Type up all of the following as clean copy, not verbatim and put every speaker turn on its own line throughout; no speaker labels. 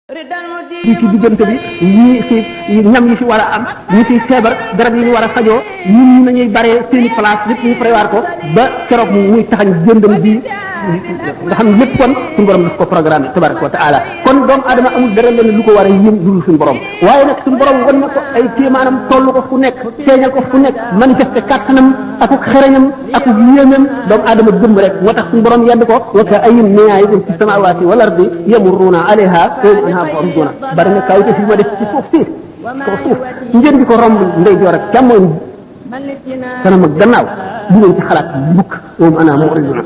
ci diggante bi ñi ci ñam yi fi war a am ñi ci feebar garab yi ñu war a fajoo ñun ñu nañuy bare seeni place lépp ñu prévoir ko ba keroog muy taxañ jëndam bi nga xam ne lépp kon suñu borom daf ko programme tabaraka wa taala kon doomu adama amul dara leen lu ko war a yëm dul suñu borom waaye nag suñu borom wan na ko ay kéemaanam tollu ko fu nekk feeñal ko fu nekk manifesté kàttanam akuk xereñam akuk yéemam doomu adama gëm rek moo tax suñu borom yedd ko wa ka ayyin min aayatin fi samaawaati wal ardi yamurruuna alayha mu'riduna bari na kaw fi ma def ci suuf si ko suuf ngeen di ko romb ndeyjoor ak càmmoñ kanam ak gannaaw du ngeen ci xalaat mukk moom ana mu'riduna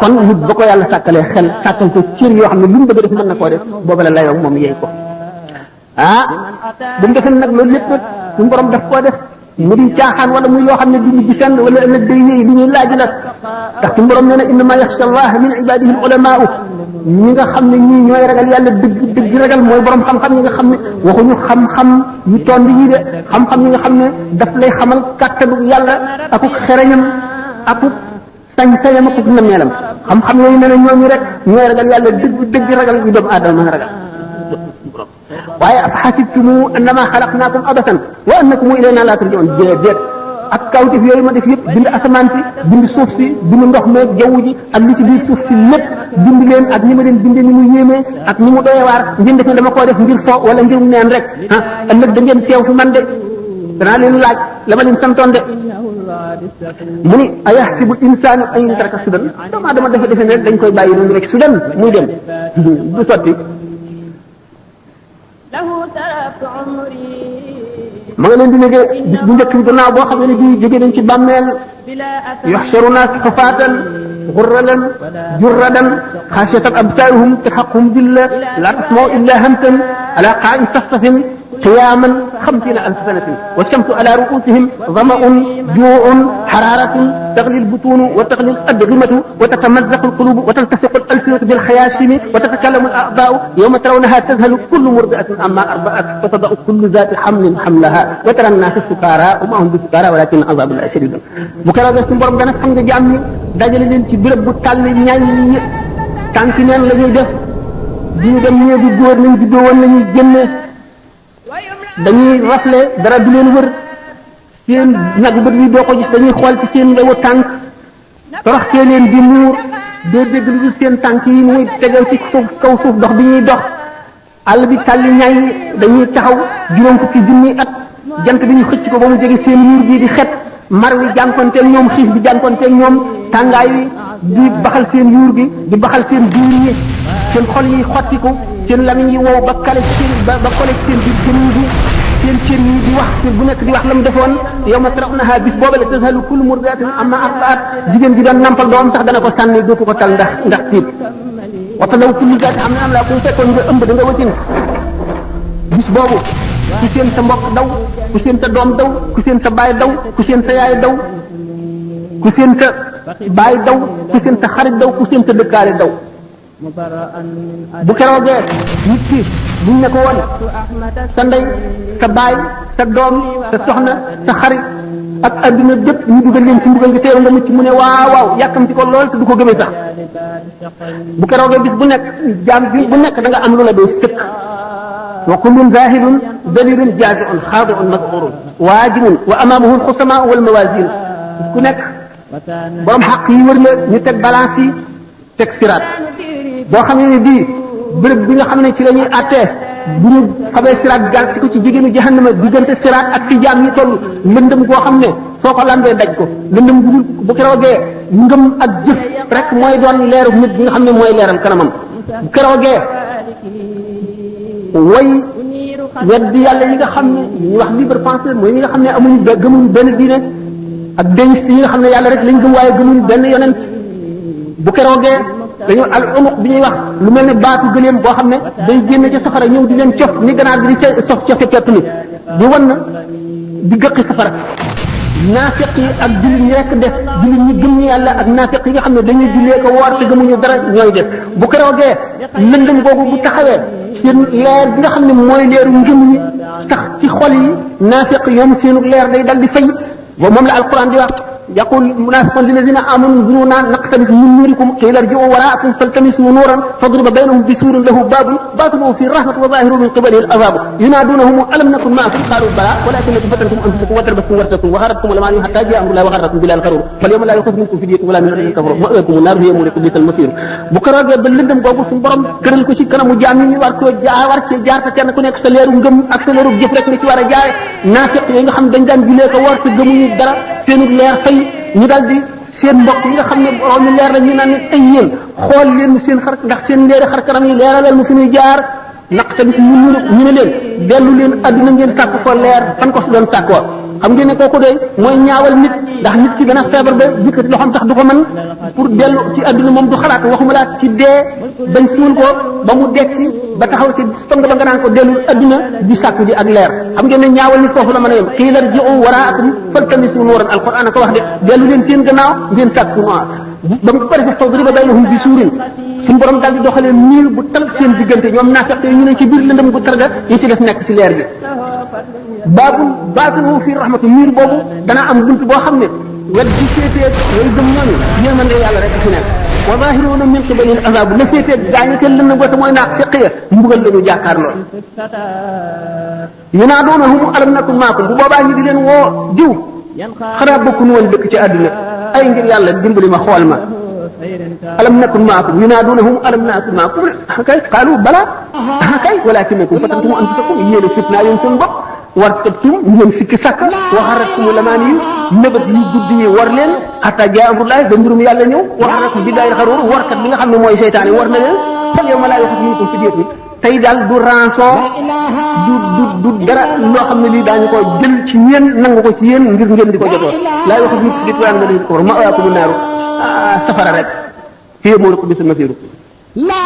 kon nit ba ko yàlla sàkkalee xel sàkkal ko cër yoo xam ne lu mu bëgg def mën na koo def booba la layoo moom yeey ko bu mu defee nag loolu lépp nag suñu borom daf koo def mu di caaxaan wala muy loo xam ne du ñu fenn wala ëllëg day yéey li ñuy laaj la ndax suñu borom nee na innama yaxsha allah min ibadihi al ulamaa'u ñi nga xam ne ñii ñooy ragal yàlla dëgg ragal mooy borom xam-xam ñi nga xam ne waxuñu xam-xam yu tond yi de xam-xam ñi nga xam ne daf lay xamal kàttanu yàlla akuk xereñam akuk sañ-sañam akuk nameelam xam-xam yooyu nee na ñooñu rek ñooy ragal yàlla dëgg ragal yu doomu aadama mën a ragal waaye afahasibtumu annama xalaqnaakum abasan wa annakum ilayna la turja'un déedéet ak kawtif yooyu ma def yëpp bind asamaan si bind suuf si bind ndox meeg jaww ji ak li ci biir suuf si lépp bind leen ak ni ma leen bindee ni mu yéemee ak ni mu doyee waar ngeen def ne dama koo def ngir fo wala ngir neen rek ëllëg da ngeen teew fi man de danaa leen laaj la ma leen santoon de mu ni ayahsibu insaanu an yutraka sudan dama defe ne rek dañ koy bàyyi noonu rek sudan muy dem du sotti ma nga leen di nekk bis bu njëkk bi gannaaw boo xam ne bii jóge nañ ci bàmmeel yuhsharuna hufaatan ghurran jurradan khashiyatan absaruhum tarhaquhum dhillah la tasma'u illa hamsan ala qa'in safsafin qiyaman 50,000 sanatin والشمس على رؤوسهم ظمأ جوع حرارة تغلي البطون وتغلي الأدغمة وتتمزق القلوب وتلتصق الألسنة بالخياشيم وتتكلم الأعضاء يوم ترونها تذهل كل مرضعة عما أرضعت وتضع كل ذات حمل حملها وترى الناس سكارى وما هم بسكارى ولكن عذاب الله شديد bu ko defee suñu borom dana xam nga jàmm ñi dajale leen ci béréb bu tàll ñaay tànki neen la ñuy def duñu dem ñee di góor nañ di doo woon lañuy génne dañuy rafle dara du leen wër seen nag bët yi doo ko gis dañuy xool ci seen lewu tànk toroxtee leen di muur doo dégg lu dul seen tànk yi muy tegal ci suuf kaw suuf dox bi ñuy dox àll bi tàlli ñaay dañuy taxaw juróom fukki junni at jant bi ñu xëcc ko ba mu jege seen yuur gi di xet mar wi jànkonteel ñoom xiif bi jànkonteel ñoom tàngaay wi di baxal seen yuur gi di baxal seen duur yi seen xol yi xottiku seen lamiñ yi wow ba kale seen ba kole seen biir gémmiñ bi seen cër yi di wax bu nekk di wax la mu defoon yawma tarawnaha bis booba la tazhalu kullu murdi'atin amma arda'at jigéen ji doon nampal doom sax dana ko sànni dootu ko tal ndax tiit wa tadaw kullu zaati hamlin hamlaha ku fekkoon nga ëmb da nga wasin bis boobu ku seen sa mbokk daw ku seen sa doom daw ku seen sa baay daw ku seen sa yaay daw ku seen sa baay daw ku seen sa xarit daw ku seen sa dëkkaale daw bu keroogee nit ki buñ ne ko woon sa ndey sa baay sa doom sa soxna sa xarit ak adduna jëpp ñu dugal leen ci mbugal gi teeru nga mucc mu ne waaw yàkkamti ko lool te du ko gëmee sax bu keroogee bis bu nekk jaam bi bu nekk da nga am lu la doo sëkk wa kullun zahidun dalilun jazi'un khadi'un madhurun waajibun wa amamuhu al-khusama wal mawazin ku nekk borom xaq yi wër la ñu teg balance yi teg siraat boo xam ne bii béréb bi nga xam ne ci la ñuy àttee bu ñu xamee siraat gàll ci ko ci jigéenu jahannama diggante siraat ak fi jaam yi toll lëndëm goo xam ne soo ko lambee daj ko lëndëm bu keroogee ngëm ak jëf rek mooy doon leeru nit bi nga xam ne mooy leeral kanamam bu keroogee way weddi yàlla yi nga xam ne ñu wax libre penseur mooy ñi nga xam ne gëmuñu benn diine ak déiste yi nga xam ne yàlla rek lañ gëm waaye gëmuñu benn yonent bu keroogee dañu al umuq bi ñuy wax lu mel ne baatu gëleem boo xam ne day génn ca safara ñëw di leen cof ni ganaar bi di sof cofe pepp ni di wan na di gëqi safara naafiq yi ak jullit ñi rekk def jullit ñi gëm ñu yàlla ak naafiq yi nga xam ne dañuy jullee ko woor te gëmuñu dara ñooy def bu keroogee lëndëm googu bu taxawee seen leer bi nga xam ne mooy leeru ngëm ñi sax ci xol yi naafiq yoom seenu leer day dal di fay ba moom la alquran di wax يقول المنافقون للذين امنوا انظرونا نقتبس من نوركم قيل ارجعوا وراءكم فالتمسوا نورا فاضرب بينهم بسور له باب باطنه في الرحمه وظاهره من قبله العذاب ينادونهم الم نكن معكم قالوا بلى ولكنكم فتنتم انفسكم وتربصتم وارتبتم وغرتكم الاماني حتى جاء امر الله وغرتكم بالله الغرور فاليوم لا يخاف منكم فدية ولا من الذين كفروا مأواكم النار هي مولاكم بئس المصير bu ko roogee ba lëndëm googu suñu borom këral ko ci kanamu jaam ñi war koo war cee jaar te kenn ku nekk sa leeru ngëm ak sa leeru jëf rek nga ci war a jaare naafiq yi nga xam dañ daan julee ko war te gëmuñu dara seenu leer fay ñu daal di seen mbokk yi nga xam ne borom mi leer la ñu naan ay yéen xool leen seen xar ndax seen leeri xar kanam yi leeralal mu fi ñuy jaar naqta bis ñu ne leen dellu leen adduna ngeen sàkk ko leer fan ko si doon sàkkoo xam ngeen ne kooku doy mooy ñaawal nit ndax nit ki dana feebar ba jëkkati loxoom sax du ko mën pour dellu ci adduna moom du xalaat waxuma laa ci dee bañ suul ko ba mu dekki ba taxaw ci stong ba nga naan ko dellu adduna di sàkku ji ak leer xam ngeen ne ñaawal nit foofu la mën a yem qiila irji'u waraakum faltamisu nuuran alquran a ko wax de dellu leen seen gannaaw ngeen sàkku noir ba mu ko defee fadriba baynahum bi suurin suñu borom daal di doxalee niir bu tal seen diggante ñoom naafeq yi ñu ne ci biir lëndëm gu targa ñu ci def nekk ci leer gi baatinu fi rahmatu niir boobu dana am bunt boo xam ne wet bi féetee yooyu gëm ñooñu yërmande yàlla rek ci nekk wa zaahiruuna min qibalihi al-azaab la féetee gaañu kenn lëndëm boo te mooy naafeq ya mbugal la ñu jàkkaarloo yunaaduunahum alam nakun maakum bu boobaa ñu di leen woo diw xanaa bokkuñu woon dëkk ci àdduna ay ngir yàlla dimbali ma xool ma alam nakun maakum yunaadunahum alam nakun maakum kay qaalu bala kay walakinakum fatantum anfusakum yéen a fitnaa yéen seen bopp wartabtum ngeen sikki sàkk wa xarratkum lamaani yi nëbët yu guddi yi war leen xataa jaa amrullaah ba mbirum yàlla ñëw wa xarrakum billaahil xaruur warkat bi nga xam ne mooy seytaane war na leen fal yawma laa yu'xazu minkum fidyatun tey daal du rançon du dara loo xam ne lii daañu ko jël ci yéen nangu ko ci yéen ngir ngeen di ko jotoo laa yu'xazu minkum fidyatun wa ladina kafaru ma'waakumu naaru safara rek fii moo ko bisul masiiru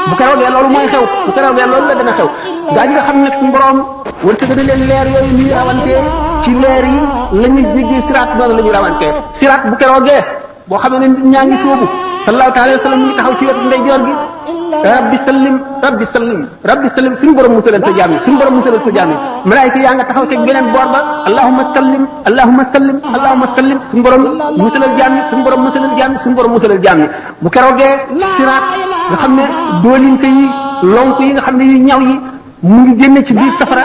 bu keroogee loolu mooy xew bu keroogee loolu la dana xew gaa ñi nga xam ne suñu borom wërsëg na leen leer yooyu ñuy rawantee ci leer yi la ñuy jéggee siraat noonu la ñuy rawantee siraat bu keroogee boo xam ne nit ñaa ngi sóobu sallallahu alayhi wa sallam mu ngi taxaw ci wetu ndeyjoor gi rabbi sallim rabbi sallim rabbi sallim suñu borom musalal sa jaam yi suñu borom musalal sa jaam yi malaayika yaa nga taxaw ci beneen boor ba allahumma sallim allahumma sallim allahumma sallim suñu borom musalal jaam yi suñu borom musalal jaam yi suñu borom musalal jaam yi bu keroogee siraat nga xam ne doolinka yi lonk yi nga xam ne yu ñaw yi mu ngi génne ci biir safara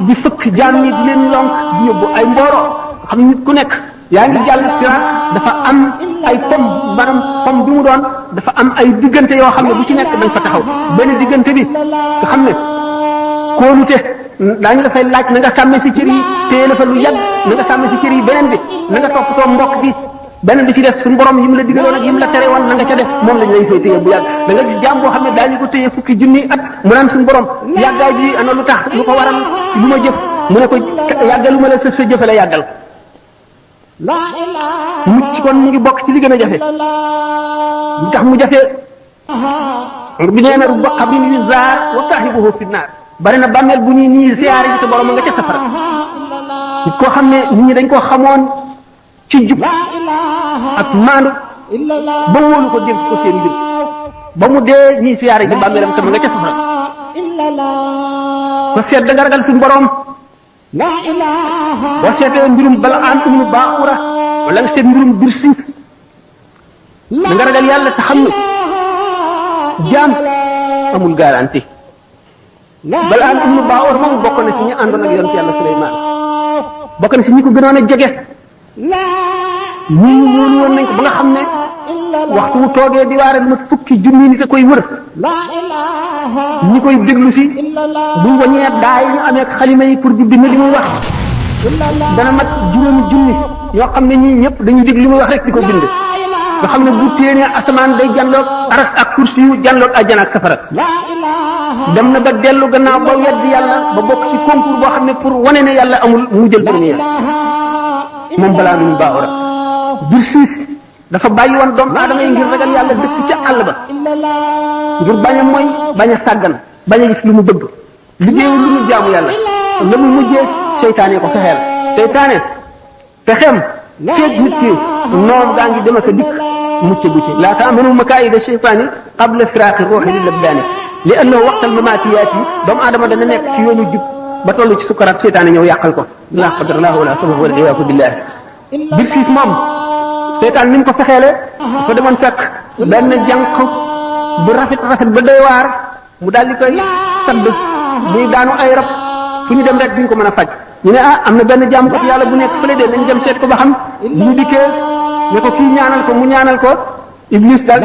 di fëkk jaam yi di leen lonk di yóbbu ay mbooloo xam ne nit ku nekk yaa ngi jàll siraat dafa am ay pom maanaam pom bi mu doon dafa am ay diggante yoo xam ne bu ci nekk dañ fa taxaw benn diggante bi nga xam ne kóolute daañu la fay laaj na nga sàmmee si cër yi téye la fa lu yàgg na nga sàmmee si cër yi beneen bi na nga toppatoo mbokk gi beneen bi ci def suñu borom yi mu la digaloon ak yi mu la tere woon na nga ca def moom lañ lay fay téye bu yàgg da nga gis jaam boo xam ne daañu ko téye fukki junni at mu naan suñu borom yàggaay bi ana lu tax lu ko waral lu ma jëf mu ne ko yàggalu ma la sa jëfe la yàggal mucc kon mu ngi bokk ci li gën a jafe li tax mu jafe bi nee na rubba qabrin yuzaar wa saahibuhu fi naar bari na bàmmeel bu ñuy nii ziyaare ji sa borom nga ca safara nit koo xam ne nit ñi dañ koo xamoon ci jub ak maandu ba wóolu ko dénk ko seen mbir ba mu dee ñii ziyaare ji bàmmeelam tam nga ca safara ko seet da nga ragal suñu borom boo seetee mbirum bala an umnu baaxura wala nga seet mbirum birsi da nga ragal yàlla te xam ne jaam amul garanti bala an umnu baaxura moom bokk na ci ñi àndoon ak yonent yàlla Suleymaan bokk na ci ñi ko gënoon a jege ñi wóolu woon nañ ko ba nga xam ne waxtu mu toogee di waare ma fukki junni nit a koy wër ñi koy déglu si bu wañee daay ñu amee xalima yi pour di bind li muy wax dana mat juróomi junni ñoo xam ne ñii ñëpp dañuy dégg li muy wax rek di ko bind nga xam ne bu téenee asamaan day jànloog aras ak kursi yu jànloog àjjana ak safara dem na ba dellu gannaaw ba weddi yàlla ba bokk ci concours boo xam ne pour wane ne yàlla amul mu jël premier moom balaa nu mu baaxura bir siis dafa bàyyi woon doomu aadama yi ngir ragal yàlla dëkk ca àll ba ngir bañ a mooy bañ a sàggan bañ a gis lu mu bëgg liggéeyul lu mu jaamu yàlla la mu mujjee seytaane ko fexeel seytaane fexeem feeg nit ki noonu gaa ngi dem ak a dikk mucc gu ci laa taamanu makaayida seytaani qabla firaaqi ruuxi lil abdaani li annahu waqtal mamaatiyaat yi doomu aadama dana nekk ci yoonu jub ba toll ci sukaraat seytaane ñëw yàqal ko laa qadarallaahu wala samahu wala iyaazu billaahi bir siis moom seytaan ni mu ko fexeele ko demoon fekk benn jànq bu rafet ba doy waar mu daal di koy sadd muy daanu ay rab fu ñu dem rek duñ ko mën a faj ñu ne am na benn jaam ko yàlla bu nekk fële de nañ dem seet ko ba xam bu ñu dikkee ne ko kii ñaanal ko mu ñaanal ko iblis daal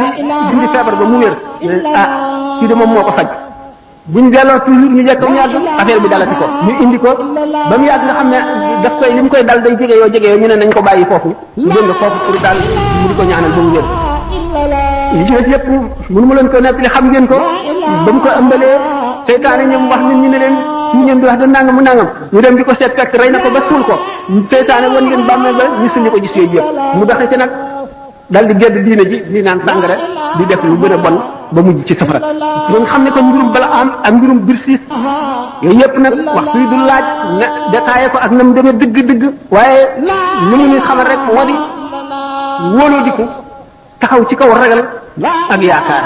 dindi feebar ba mu wér kii de moom moo ko faj buñ delloo toujours ñu jekk mu yàgg affaire bi dalati ko ñu indi ko ba mu yàgg nga xam ne daf koy li mu koy dal day jege yoo ñu ne nañ ko bàyyi foofu jënd foofu pour daal mu di ko ñaanal ba mu wér li ci des yëpp mënu ma leen ko nettali xam ngeen ko ba mu ko ëmbalee seytaane ñoom wax nit ñi ne leen ñu ngeen di wax da nangam mu nangam ñu dem di ko seet fekk rey na ko ba suul ko seytaane wan ngeen bàmmeel ba ñu sulli ko gis yooyu yëpp mu doxe ci nag dal di gedd diine ji di naan sàngara di def lu gën a bon ba mujj ci safara nga xam ne ko mbirum bala am ak mbirum birsiis yooyu yëpp nag waxtu yi du laaj na détaillé ko ak na mu demee dëgg-dëgg waaye li mu ñuy xamal rek moo di wóoloo diku taxaw ci kaw ragal ak yaakaar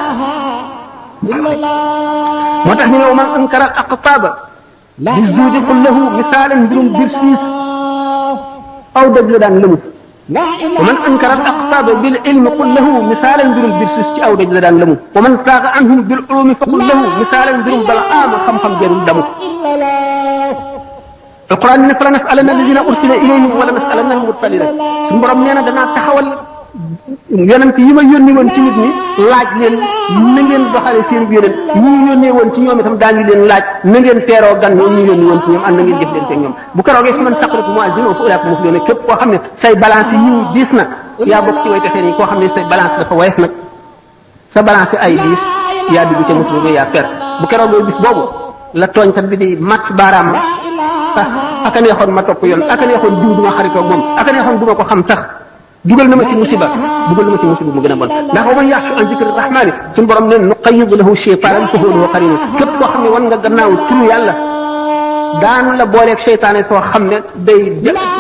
moo tax ñu ne man ankara al aqtaaba bi zuudi qul lahu misaalan mbirum birsiis aw dëgg la daan lëmu ومن أنكر الأقطاب بالعلم قل له مثالا در البرسس أو رجل دان لمو ومن ساق عنهم بالعلوم فقل له مثالا در بلعام خم جر دمو القرآن فلا نسألن الذين أرسل إليهم ولا نسألن المرسلين سنبرم نينا دنا تحول yonent yi ma yónni woon ci nit ñi laaj leen na ngeen doxale seen biir ñi ñu yónnee woon ci ñoom itam daañu leen laaj na ngeen teeroo gan ñoom ñu yónni woon ci ñoom ànd na ngeen jëf leen ak ñoom bu keroogee fi man taqrib muazin fa ulaaka muflihun képp koo xam ne say balance yi diis na yaa bokk ci way texee ni koo xam ne say balance dafa woyof nag sa balance ay diis yaa dugg ca muslim yaa perte bu keroogee bis boobu la tooñkat bi di mat baaraam sax aka neexoon ma topp yoon aka neexoon diw duma xaritoo moom aka neexoon duma ko xam sax dugal na ma ci musiba mu gën a bon ndax wa man yaxshu an zikri rahmani suñu borom ne nuqayyid lahu shaytanan fa huwa lahu qarin képp koo xam ne wan nga gannaaw turu yàlla daan la booleeg seytaane soo xam ne day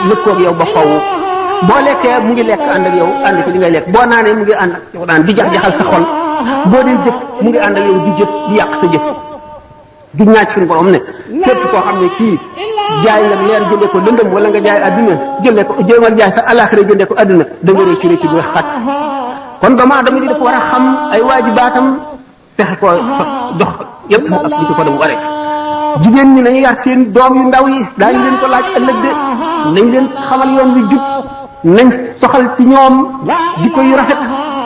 lëkkoog yow ba faw boo lekkee mu ngi lekk ànd ak yow ànd ci li ngay lekk boo naanee mu ngi ànd ak yow daan di jax-jaxal sa xol boo dee jëf mu ngi ànd ak yow di jëf di yàq sa jëf di ñaaj suñu borom ne képp koo xam ne kii jaay nga leer jëndee ko lëndëm wala nga jaay adduna jëndee ko jéemal jaay sa alaxira jëndee ko adduna da nga réccu réccu bu xat kon doomu aadama di dafa war a xam ay waajibaatam fexe ko dox yëpp mu ak di ko dem waree jigéen ñi nañu yar seen doom yu ndaw yi daañu leen ko laaj ëllëg de nañ leen xamal yoon wi jub nañ soxal ci ñoom jikko yu rafet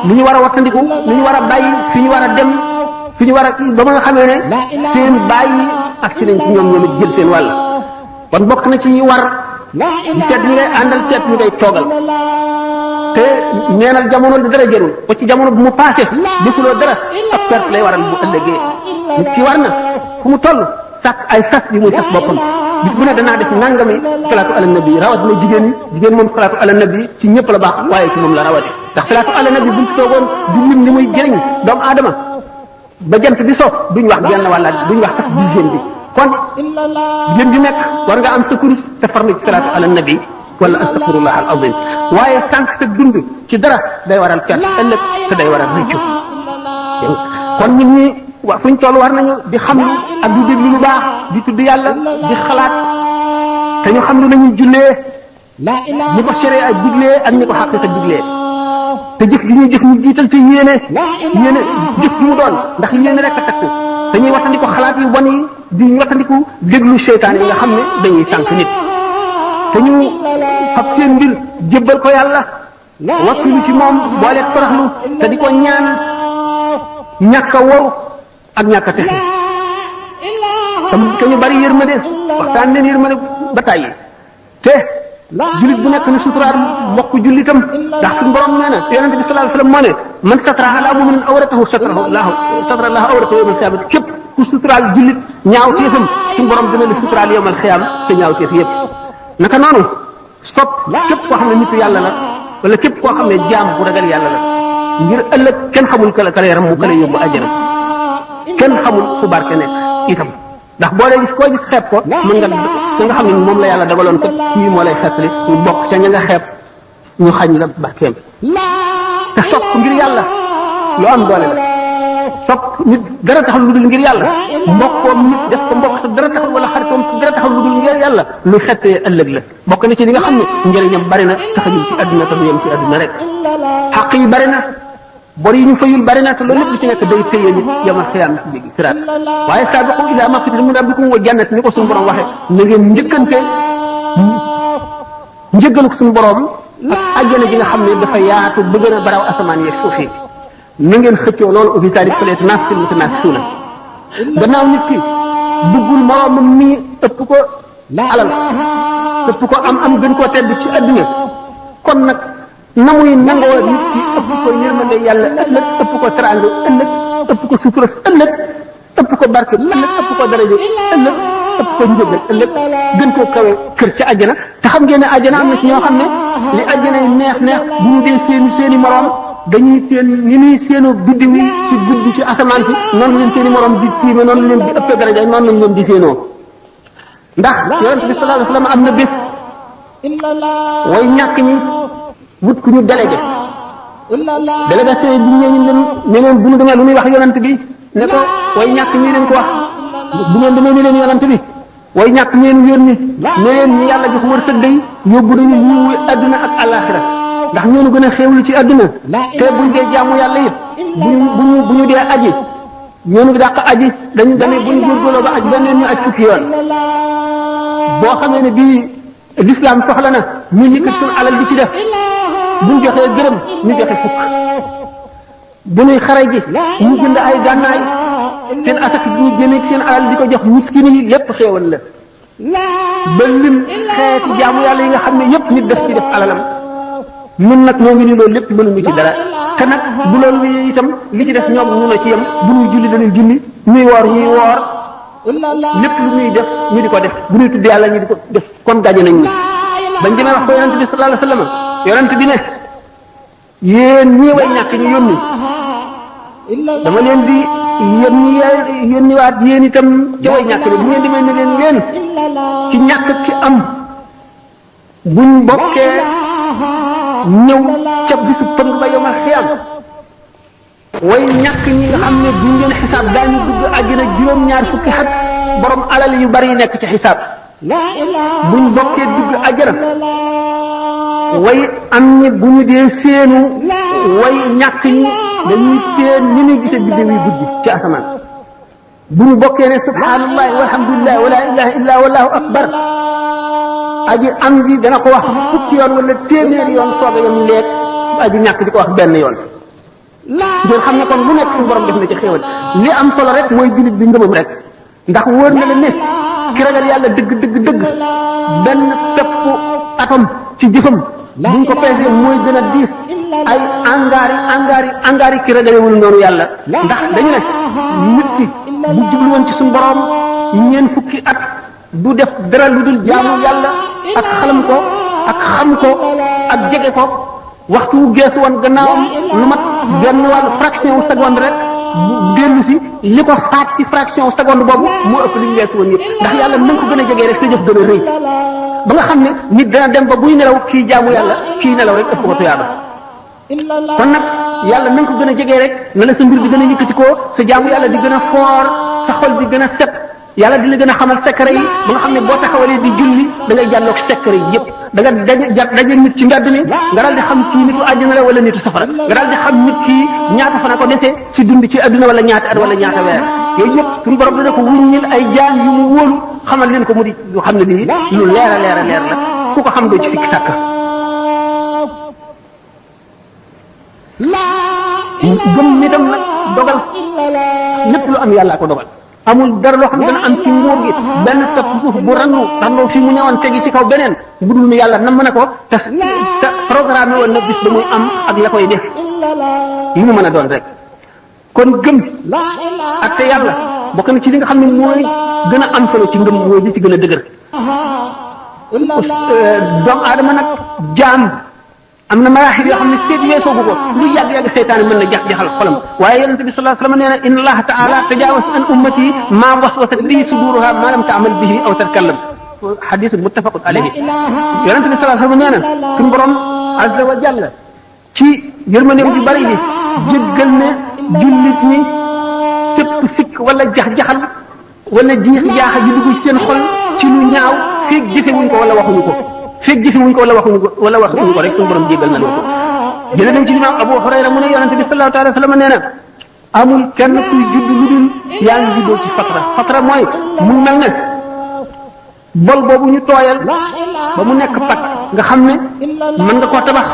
lu ñu war a wattandiku lu ñu war a bàyyi fi ñu war a dem fi ñu war a ba ma nga xamee ne seen bàyyi ak si nañ ci ñoom ñoom it jël seen wàll kon bokk na ci war di seet ñi ngay àndal seet ñi ngay toogal te neenal jamono di dara jërul ba ci jamono bu mu passé defuloo dara ab perte lay waral bu ëllëgee nit ki war na fu mu toll sàkk ay sas bi muy sas boppam bis bu ne danaa def nangami salaatu ala nabi rawat na jigéen moom salaatu ala nabi ci ñëpp la baax waaye ci moom la rawate ndax salaatu ala nabi buñ ci toogoon du lim li muy jëriñ doomu aadama ba jant bi so duñ wax genn wàlla duñ wax sax dixième bi kon jigéen ji nekk war nga am sa kurus te farlu ci salaatu ala nabi wala astaghfirullah al azim waaye sànq sa dund ci dara day waral perte ëllëg te day waral rëccu kon nit ñi wa fuñ toll war nañu di xam lu ak di déglu lu baax di tudd yàlla di xalaat te ñu xam lu nañuy jullee ñi ko séré ak diglee ak ñi ko xaqiqa diglee te jëf gi ñuy jëf ñu jiital ci yéene jëf gi mu doon ndax yéene rek a takk dañuy wattandiku xalaat yu bon yi di wattandiku déglu seytaan yi nga xam ne dañuy sànq nit te ñu fab seen mbir jébbal ko yàlla wakkilu ci moom boole toroxlu te di ko ñaan ñàkk a waru ak ñàkk a texe te ñu bari yërmande waxtaan leen yërmande ba tàyyi te julit bu nekk ni suturaal mbokk jullitam ndax suñu borom nee na yonente bi sallallahu alayhi wasallam moo ne man satara ala mu'minin awratahu satara Allah awratahu yawmal qiyamah képp ku suturaal jullit ñaaw teefam suñu borom dina la suturaal yawmal qiyam te ñaaw teef yëpp naka noonu sopp képp koo xam ne nitu yàlla la wala képp koo xam ne jaam bu ragal yàlla la ngir ëllëg kenn xamul kala yaram mu kala yóbbu àjjana kenn xamul fu barke nekk itam ndax boo dee gis koo gis xeeb ko mën nga xam ne moom la yàlla dagaloon kat kii moo lay xeetli ñu bokk ca ña nga xeeb ñu xañ la barkeem te sopp ngir yàlla lu am doole la sopp nit dara taxul lu dul ngir yàlla mbokkoom nit def ko mbokk te dara taxul wala xaritoom te dara taxul lu dul ngir yàlla lu xettee ëllëg la bokk na ci li nga xam ne njëriñam bari na taxajul ci àdduna te du yem ci àdduna rek xaq yi bari na bor yi ñu fayul bari na te loolu lépp lu ci nekk day téye nit yamal xiyaam ci jéggi siraat waaye saabiqu ilaa magfiratin min rabbikum wa jannat ni ko suñu borom waxee na ngeen njëkkante njëggal ko suñu borom ak àjjana ji nga xam ne dafa yaatu ba gën a baraw asamaan yeeg suuf yi na ngeen xëccoo loolu ubbi taarif fëleet naafisul mutanaafisuuna gannaaw nit ki buggul moroomam mi ëpp ko alal ëpp ko am gën koo tedd ci adduna kon nag na muy nangoo nit ki ëpp ko yërmande yàlla ëllëg ëpp ko teraanga ëllëg ëpp ko sutura ëllëg ëpp ko barke ëllëg ëpp ko daraja ëllëg ëpp ko njëgal ëllëg gën koo kawe kër ca àjjana te xam ngeen ne àjjana am na ci ñoo xam ne li àjjana yi neex neex bu ñu dee seeni moroom dañuy seen ni muy seenu biddiw yi ci guddi ci asamaan si noonu leen seeni moroom di tiime noonu leen di ëppee daraja noonu lañ leen di seenoo ndax yonent bi sallallahu alayhi wa sallam am na bés way ñàkk ñi wut ku ñu délégué délégation yi bu ñëwee ne leen bu ñu demee lu muy wax yonent bi ne ko way ñàkk ñi leen ko wax bu ngeen demee ne leen yonent bi way ñàkk ñeen yónni ne leen ñu yàlla jox wërsëg day yóbbu nañu ñu adduna ak alaxira ndax ñoonu gën a xéewlu ci adduna te buñ dee jaamu yàlla it bu ñu dee aji ñoonu dàq aji dañu buñ góorgóorloo ba aj beneen ñu aj fukki yoon boo xamee ne bii l'islam soxla na ñu yëkkat suñu alal di ci def buñ joxee gërëm ñu joxe fukk bu ñuy xare ji ñu jënd ay gànnaay seen asaka bi ñu génne seen alal di ko jox miskin yi lépp xéewal la ba lim xeeti jaamu yàlla yi nga xam ne yépp nit def ci def alalam ñun nag ñoo ngi ni loolu lépp mënuñu ci dara te nag bu loolu wi itam li ci def ñoom ñu na ci yem bu ñuy julli dañuy julli ñuy woor lépp lu ñuy def ñu di ko def bu ñuy tudd yàlla ñu di ko def kon gaje nañ ñi bañ demee wax ko yonent bi sallallahu alayhi wasallam yonent bi ne yéen ñii way ñàkk ñu yónni dama leen di yónni waat yéen itam ca way ñàkk ne bu ngeen demee ne leen yéen ci ñàkk ki am buñ bokkee ñëw ca bisu pëng ba yomal xiyam way ñàkk ñi nga xam ne buñ leen xisaab daañu dugg àjjana juróom-ñaar fukki xat borom alal yu bari yu nekk ci xisaab buñ bokkee dugg àjjana way am ñi bu ñu dee seenu way ñàkk ñi dañuy seen ni ñuy gisee biddew yi guddi ci asamaan bu ñu bokkee ne subhanallah walhamdulillah wala ilaha illa wallahu akbar aji am gi dana ko wax fukki yoon wala téeméeri yoon sooga yam leeg aji ñàkk di ko wax benn yoon ngeen xam ne kon lu nekk suñu borom def na ci xéewal li am solo rek mooy jullit bi ngëmam rek ndax wóor na la ne ki ragal yàlla dëgg benn peppu atom ci jëfam buñ ko peesee mooy gën a diis ay angaari ki ragalewul noonu yàlla ndax dañu ne nit ki bu jublu woon ci suñu borom ñeen fukki at du def dara lu dul jaamu yàlla ak xalam ko ak xam ko ak jege ko waxtu wu geesu woon gannaawam lu mat benn wàllu fraction wu seconde rek bu dellu si li ko faat ci fraction wu seconde boobu moo ëpp li ñu geesu woon yëpp ndax yàlla na nga ko gën a jegee rek sa jëf gën a rëy ba nga xam ne nit dana dem ba buy nelaw kii jaamu yàlla kii nelaw rek ëpp ko tuyaaba kon nag yàlla na nga ko gën a jegee rek na la sa mbir di gën a yëkkati ko sa jaamu yàlla di gën a foor sa xol di gën a set yàlla di la gën a xamal secret yi ba nga xam ne boo taxawalee di julli da ngay jàlloog secret yi yëpp da nga daje nit ci mbedd mi nga daal di xam kii nitu àjjana la wala nitu safara nga daal di xam nit kii ñaata fan ko desee ci dund ci adduna wala ñaata at wala ñaata weer yooyu yëpp suñu borom dana ko wuññil ay jaam yu mu wóolu xamal leen ko mu di lu xam ne lii lu leer a leer la ku ko xam doo ci sikki sàkk gëm nitam nag dogal lépp lu am yàllaa ko dogal amul dara loo xam ne dana am ci nguur gi benn topp suuf bu randu fi mu ñëwoon tegi ci kaw beneen bu dul yàlla nam mën a ko te programme woon na bis ba muy am ak la koy def li mu mën a doon rek kon gëm ak te yàlla bokk na ci li nga xam ne mooy gën a am solo ci ngëm mooy li ci gën a dëgër doomu aadama nag jaam am na maraaxil yoo xam ne seet weesoo gu ko lu yàgg seytaane mën na jaxal xolam waaye yonente bi sallallahu alayhi wasallam nee na inna allaha taala tajaawaz an ummati ma waswasat bihi suduruha ma lam ta'mal bihi aw tatkallam xadis muttafaqun alayhi yonente bi sallallahu alayhi wasallam nee na suñu borom azza wa jalla ci yërmandeem ju bari bi jéggal ne jullit ñi sépp sikk wala jax-jaxal wala jiix jaaxa ji dugg ci seen xol ci lu ñaaw feeg jëfewuñ ko wala waxuñu ko feeg jëfewuñ ko wala waxuñu ko rek suñu borom jéggal na loo ko jëlee nañ ci imam Abu Hurayra mu ne yonente bi sallallahu alayhi wa sallam nee na amul kenn kuy judd lu dul yaa ngi juddoo ci fatra mooy mu mel ne bol boobu ñu tooyal ba mu nekk pat nga xam ne mën nga koo tabax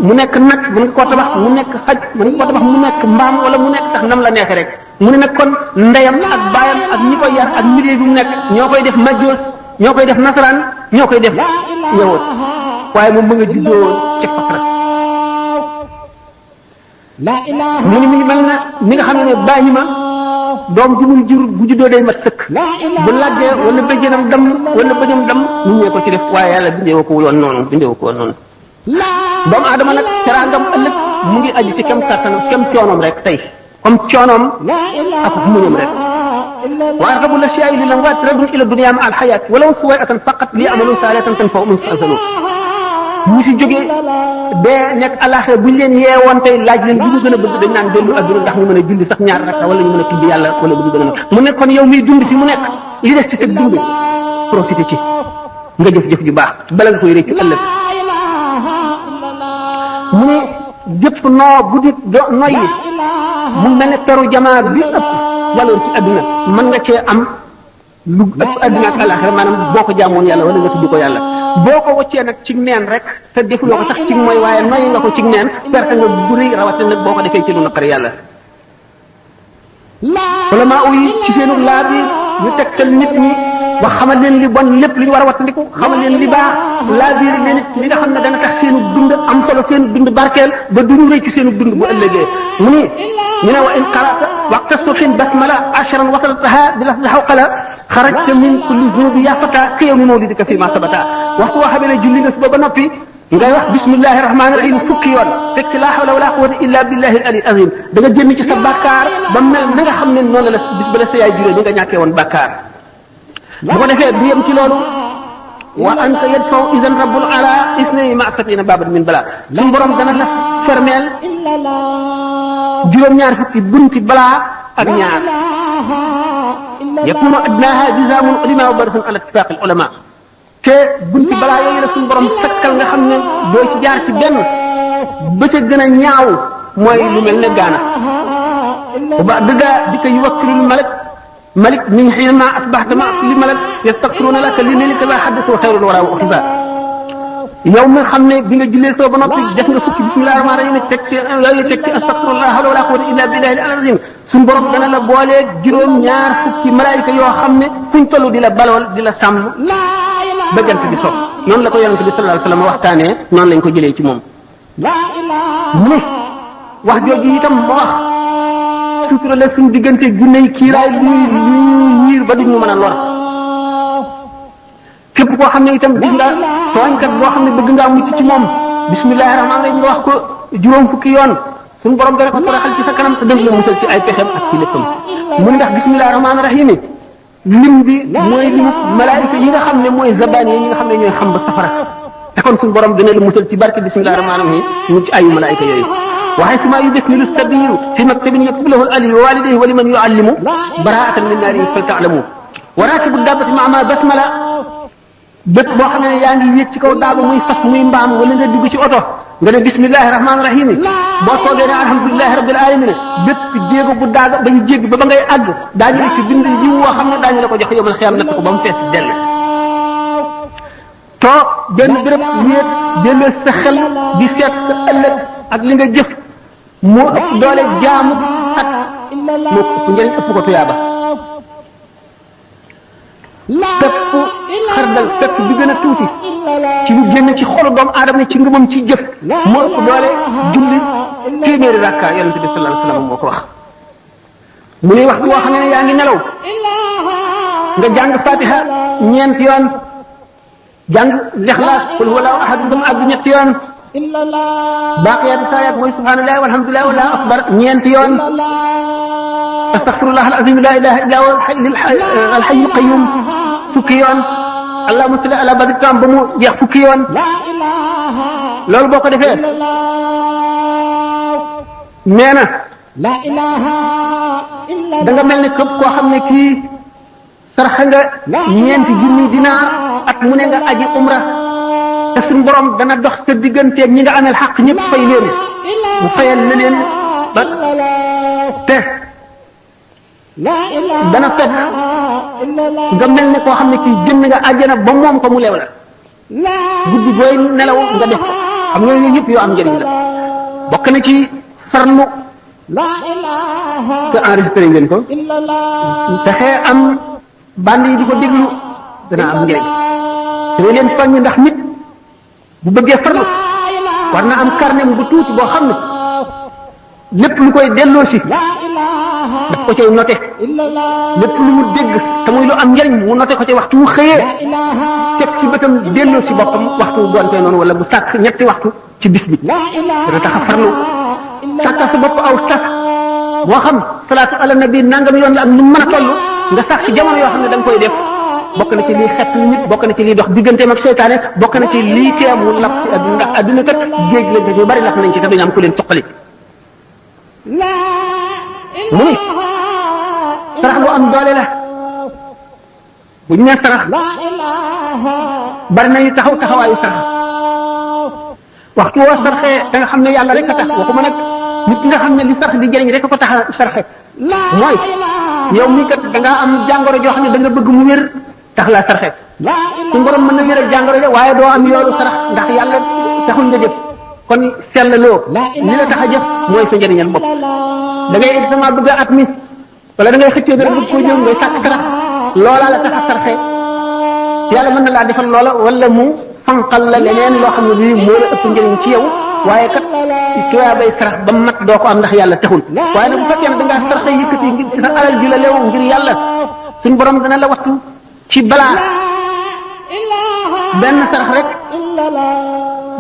mu nekk nag mën nga koo tabax mu nekk xaj mën nga koo tabax mu nekk mbaam wala mu nekk sax nam la neexee rek mu ne nag kon ndeyam ak baayam ak ñi koy yar ak milieu bi mu nekk ñoo koy def majjoos ñoo koy def nasaraan ñoo koy def yawoot waaye moom mu nga juddoo ci fatra mu ni mi ngi mel na ni nga xam ne bàyyi ma doom ji muy jur bu juddoo day mat sëkk bu laggee wala bëjënam dam wala bëjëm dam ñu ñee ko ci def waaye yàlla bindee ko woon noonu doomu aadama nag teraangam ëllëg mu ngi aju ci kem kàttanam kem coonoom rek tey comme coonoom ak muñam rek wa arqabu l-ashya'i lil amwaat raddun ila dunya ma al hayat walaw suway'atan faqat li amalu salihatan tanfa'u min azalu ñu fi jógee dee nekk alaxira buñ leen yeewoon tey laaj leen li ñu gën a bëgg dañ naan dellu adduna ndax ñu mën a julli sax ñaar rakka wala ñu mën a tudd yàlla wala lu ñu gën a mu nekk kon yow miy dund fi mu nekk li des ci sa dund profité ci nga jëf-jëf ju baax bala nga koy réccu ëllëg mu ne jëpp noo bu di noyyi mu mel ne peru jamaa bi ëpp valeur ci adduna mën nga cee am lu ëpp adduna ak alaxira maanaam boo ko jaamoon yàlla wala nga tudd ko yàlla boo ko wëccee nag ci neen rek te defuloo ko sax ci mooy waaye noyyi nga ko ci neen perte nga bu rëy rawatina nag boo ko defee ci lu naqari yàlla wala maa uyi ci seenu laa bi ñu tegtal nit ñi wax xamal leen li bon lépp li ñu war a wattandiku xamal leen li baax laa biir leen it li nga xam ne dana tax seenu dund am solo seen dund barkeel ba duñu rëy ci seenu dund bu ëllëgee mu ni ñu ne wa in qara'ta waqta subhin basmala ashran wasaltaha bi lafzi hawqala xarajta min kulli zunubi ya fata ka yawmi mawlidika fi ma sabata waxtu woo xamee ne julli nga suba ba noppi ngay wax bismillahi rahmaani rahim fukki yoon teg ci laa hawla wala quwwata illa billahi al ali azim da nga génn ci sa bàkkaar ba mel na nga xam ne noonu la bis ba la sa yaay juree di nga ñàkkee woon bàkkaar bu ko defee du yem ci loolu wa anta yadfaw idan rabbul ala isnayni ma sabina baban min bala suñu borom dana la fermeel juróom-ñaar fukki bunti balaa ak ñaar yakunu adnaha jizaamun ulama wa barsun ala ittifaq al ulama te bunti balaa yooyu la suñu borom sakkal nga xam ne doo ci jaar ci benn ba ca gën a ñaaw mooy lu mel ne gaana ba dëgga di ko yuwakkilul malik min xiina asbaxta ma li malak yastaxfiruuna laka li lilika la xaddasu xayrul wara wa uxiba yow mi xam ne bi nga jullee soo ba noppi def nga fukki bismillahi rahmaani rahim teg ci yooyu teg ci astaxfirullah hawla wala quwwata illa billahi al azim suñu borom dana la boolee juróom-ñaar fukki malaayika yoo xam ne fuñ toll di la balool di la sàmm ba jant bi so noonu la ko yonente bi sallallahu alayhi wa sallam waxtaanee noonu lañ ko jëlee ci moom mu ne wax jooju itam moo wax sutura la suñu diggante ginne yi kiiraay luy yiir ba duñ ñu mën a lor képp koo xam ne itam gis nga tooñkat boo xam ne bëgg ngaa mucc ci moom bismillahi rahmaani rahim nga wax ko juróom fukki yoon suñu borom dana ko toroxal ci sa kanam te dana la musal ci ay pexem ak ci léppam mu ndax bismillahi rahmaani rahim lim bi mooy limu malaayika yi nga xam ne mooy zabaan yi nga xam ne ñooy xam ba safara te kon suñu borom dina la musal ci barke bismillahi rahmaani rahim mu ci ayu malaayika yooyu waxay suma yubasmilu sabiyu fi maktabin yaktubu lahu al-ali wa walidayhi wa liman yuallimu baraatan min naari fal ta'lamu wa rakibu dabbati ma basmala bépp boo xam ne yaa ngi yéeg ci kaw daaba muy fas muy mbaam wala nga dugg ci oto nga ne bismillahi rahmaani rahim boo toogee ne alhamdulilahi rabbil alamin bépp jéego bu daaga ba ñu jéggi ba ngay àgg daañu la ci bind yiw woo xam ne daañu la ko jox yomal xiyam natt ko ba mu fees dell toog benn béréb wéet delloo sa xel di seet sa ëllëg ak li nga jëf moo ëpp doole jaamu ak moo ko ëpp njëriñ ëpp ko tuyaaba pepp xardal pepp bi gën a tuuti ci lu génn ci xolu doomu aadama ci ngëmam ci jëf moo ëpp doole julli téeméeri rakka yonente bi sallallahu alayhi wasallam moo ko wax mu ne waxtu woo xam ne yaa ngi nelaw nga jàng fatiha ñeenti yoon jàng lixlaas qul huwallahu ahad ngam àgg ñetti yoon baaqiyaatu saalihaat mooy subhanallah walhamdulillah wallahu akbar ñeenti yoon astaghfirullah alazim la ilaha illa huwa alhayyul qayyum fukki yoon allahumma salli ala badri tam ba mu jeex fukki yoon loolu boo ko defee nee na da nga mel ne képp koo xam ne kii saraxa nga ñeenti junni dinaar at mu ne nga aji umra te suñu borom dana dox sa digganteeg ñi nga amel xaq ñëpp fay leen mu fayal na leen ba te dana fekk nga mel ne koo xam ne kii jënd nga àjjana ba moom ko mu leew la guddi booy nelaw nga def ko xam nga yooyu yëpp yoo am njëriñ la bokk na ci farlu te enregistré ngeen ko fexe am band yi di ko déglu dana am njëriñ te leen soññ ndax nit bu bëggee farlu war na am carnet bu tuuti boo xam ne lépp lu koy delloo si daf ko cay noté lépp lu mu dégg te muy lu am njëriñ mu noté ko ci waxtu wu xëyee teg ci bëtam delloo si boppam waxtu wu gontee noonu wala bu sàkk ñetti waxtu ci bis bi dana tax a farlu sàkkal sa bopp aw sax moo xam salaatu ala nabi nangam yoon la ak nu mën a toll nga sax ci jamono yoo xam ne da nga koy def bokk na ci lii xett nit bokk na ci lii dox digganteem ak seytaane bokk na ci lii teem mu lap ci àdduna ndax àdduna kat géej lañ te ñu bari lap nañ ci te duñu am ku leen suqali mu ni sarax lu am doole la bu ñu nee sarax bari nañu taxaw taxawaayu sarax waxtu woo saraxee da nga xam ne yàlla rek a tax waxuma nag nit nga xam ne li sarax di jëriñ rek a ko tax a saraxe mooy yow mii kat da ngaa am jàngoro joo xam ne da nga bëgg mu wér tax laa saraxe su borom mën na wér ak jàngoro ja waaye doo am yoolu sarax ndax yàlla taxul nga jëf kon sellaloo li la tax a jëf mooy sa njëriñal bopp da ngay examen bëgg a at mi wala da ngay xëccoo dara bëgg koo ñëw ngay sàkk sarax loolaa la tax a saraxe yàlla mën na laa defal loola wala mu fanqal la leneen loo xam ne bii moo la ëpp njëriñ ci yow waaye kat tuyaa bay sarax ba mat doo ko am ndax yàlla taxul waaye nag bu fekkee ne da ngaa saraxe yëkkati ngir ci sa alal ji la leew ngir yàlla suñ borom dana la wattu ci balaa benn sarax rek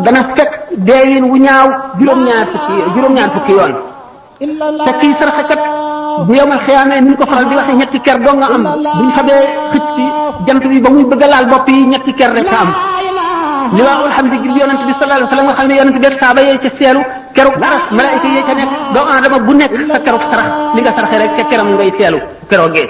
dana fekk deewin wu ñaaw juróom-ñaar fukki yoon te kii saraxe kat bu yomal xiyaamee ni ñu ko faral di waxee ñetti ker doo nga am buñ xamee xëcc ci jant bi ba muy bëgg a laal bopp yi ñetti ker rek a am li waa alhamdulilah yonent bi sallallahu alayhi wa sallam nga xam ne yonent bi saaba yee ca seelu keruk aras malaayika yee ca nekk doomu aadama bu nekk sa keruk sarax li nga saraxe rek ca keram ngay seelu keroogee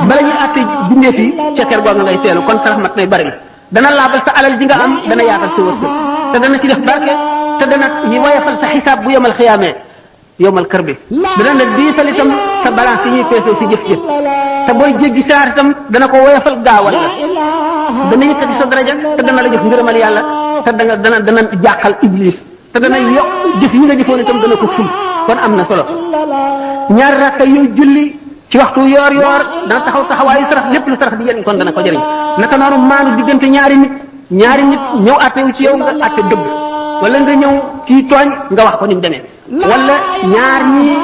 bala ñuy àtte bindeef yi ca ker googu ngay seelu kon sarax mat nay bari dana laabal sa alal ji nga am dana yaatal sa wërsëg te dana ci def barke te dana ñu woyofal sa xisaab bu yomal xiyaamee yowmal kër bi dana la diisal itam sa balance yi ñuy peesee si jëf-jëf te booy jéggi saar itam dana ko woyofal gaawal la dana yëkkati sa daraja te dana la jox ngërëmal yàlla te dana jàqal iblis te dana yokk jëf yi nga jëfoon itam dana ko ful kon am na solo ñaari rakka yooyu julli ci waxtu yoor dana taxaw taxawaayu sarax lépp lu sarax di jëriñ kon dana ko jëriñ naka noonu maanu diggante ñaari nit ñëw àttewu ci yow nga àtte dëgg wala nga ñëw ci tooñ nga wax ko ni mu demee wala ñaar ñii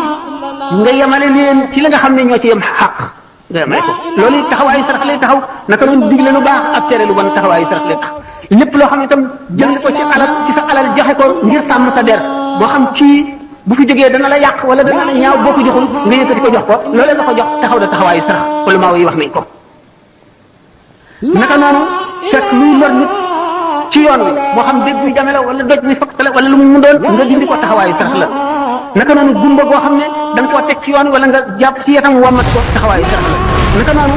nga yemale leen ci la nga xam ne ñoo ci yem xaq nga yemale ko loolu it taxawaayu sarax lay taxaw naka noonu digle lu baax ak tere lu bon taxawaayu sarax lay taxaw lépp loo xam ne itam jël ko ci sa alal joxe ko ngir sàmm sa der boo xam kii bu fi jógee dana la yàq wala dana la ñaaw boo ko joxul nga yëkkati ko jox ko loolee nga ko jox taxaw da taxawaayu sarax wala maa yi wax nañ ko naka noonu fekk luy lor nit ci yoon wi moo xam dégg bi jame la wala doj bi fakk la wala lu mu doon nga dindi ko taxawaayu sarax la naka noonu gumba goo xam ne da nga koo teg ci yoon wala nga jàpp ci yetam wamat ko taxawaayu sarax la naka noonu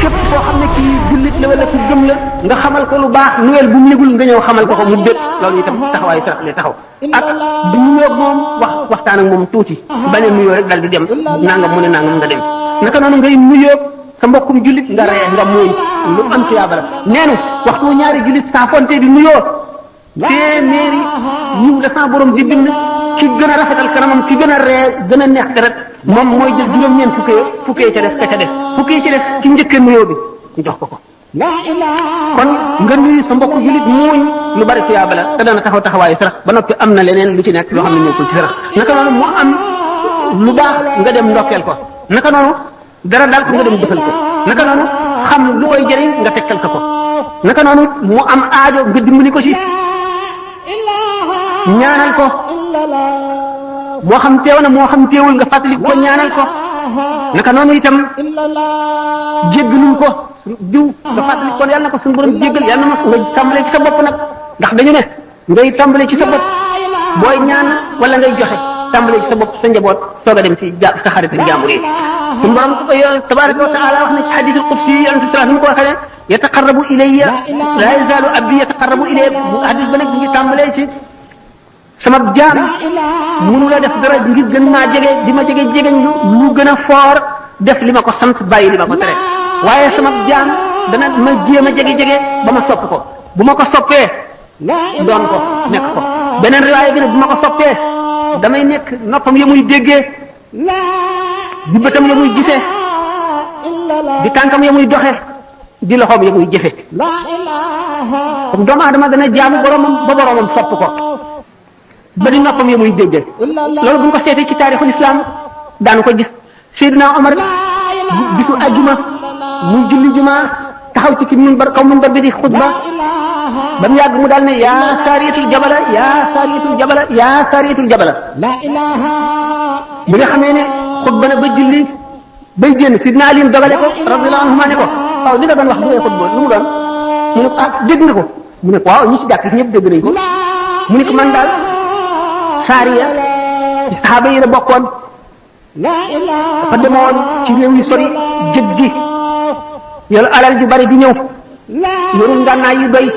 képp koo xam ne kii jullit la wala ku gëm la nga xamal ko lu baax nuwel bu mu yëgul nga ñëw xamal ko mu dét loolu itam taxawaayu sarax lay taxaw ak di nuyoo moom waxtaan ak moom tuuti bañ a nuyoo rek dal di dem nangam mu ne nangam nga dem naka noonu ngay nuyoo sa mbokkum jullit nga ree nga mooy lu am tuyaaba la neenu waxtu ñaari jullit saa fonte di nuyoo téeméeri yiw la sa borom di bind ki gën a rafetal kanamam ki gën a ree gën a neex deret moom mooy jël juróom-ñeent fukkee ca des fukkee ca des ci njëkkee nuyoo bi ñu jox ko kon nga nuyu sa mbokku jullit muuñ lu bari tuyaaba la te dana taxaw taxawaayu sarax ba noppi am na leneen lu ci nekk loo xam ne ñëw ko ci sarax naka noonu mu am lu baax nga dem ndokkeel ko naka noonu dara daal ko nga dem defal ko naka noonu xam lu koy jëriñ nga tegtal ko naka noonu mu am aajo nga dimbali ko ci ñaanal ko moo xam teew na moo xam teewul nga fàttali ko ñaanal ko naka noonu itam jéggalul ko diw nga fàttali kon yàlla na ko suñu borom jéggal yàlla na ma nga tàmbalee ci sa bopp nag ndax dañu ne ngay tàmbalee ci sa bopp booy ñaan wala ngay joxe tàmbalee ci sa bopp sa njaboot soog a dem ci sa xarit ak jàmbur yi suñu borom tabaraka wa taala wax na ci hadith al-qudsi yonent sallallahu alayhi wa sallam ko waxee ne yataqarrabu ilayya la yazalu abdi yataqarrabu ilayya bu hadith ba nag ñu ngi tàmbalee ci sama jaam mënu la def dara ngir gën maa jege di ma jege jegeñ lu gën a foor def li ma ko sant bàyyi li ma ko tere waaye sama jaam dana ma jéem a jege ba ma sopp ko bu ma ko soppee doon ko nekk ko beneen riwaaya bi ne bu ma ko soppee damay nekk noppam ya muy déggee di bëtam ya muy gisee di tànkam ya muy doxe di loxoom ya muy jëfe comme doomu aadama dana jaamu boromam ba boromam sopp ko ba di noppam ya muy déggee loolu bu ñu ko seetee ci taarixul islam daanu ko gis Seydina Omar bisu ajjuma muy julli juma taxaw ci ki minbar kaw minbar bi di xutba ba mu yàgg mu daal ne yaa saariyatul jabala yaa saariyatul jabala yaa saariyatul jabala bi nga xamee ne xutba na ba julli bay génn Sidna Ali dogale ko radiyallahu anhu ne ko waaw li nga doon wax bu ngay xutba lu mu doon mu ne ko ah dégg nga ko mu ne ko waaw ñi ci jàkk ñëpp dégg nañ ko mu ne ko man daal saariya ci saxaaba yi la bokkoon dafa demoon ci réew yu sori jëg gi yor alal ju bari di ñëw yorul ngànnaay yu doy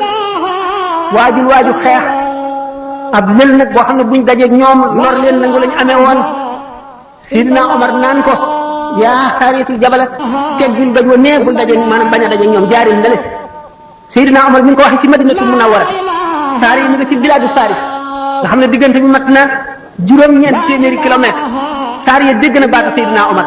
waaju xeex ab lël nag boo xam ne buñ dajeeg ñoom lor leen nangu lañ amee woon Sidina Omar naan ko yaa saariyatul jabala teggil bañ wa nee bul dajeeg maanaam bañ a dajeeg ñoom jaaril ndale Sidina Omar mi ngi ko waxee ci Madinatul Munawwara saari yi mi nga ci biladu Faris nga xam ne diggante bi mat na juróom-ñeent téeméeri kilomètre saar ya dégg na baatu Seydina Omar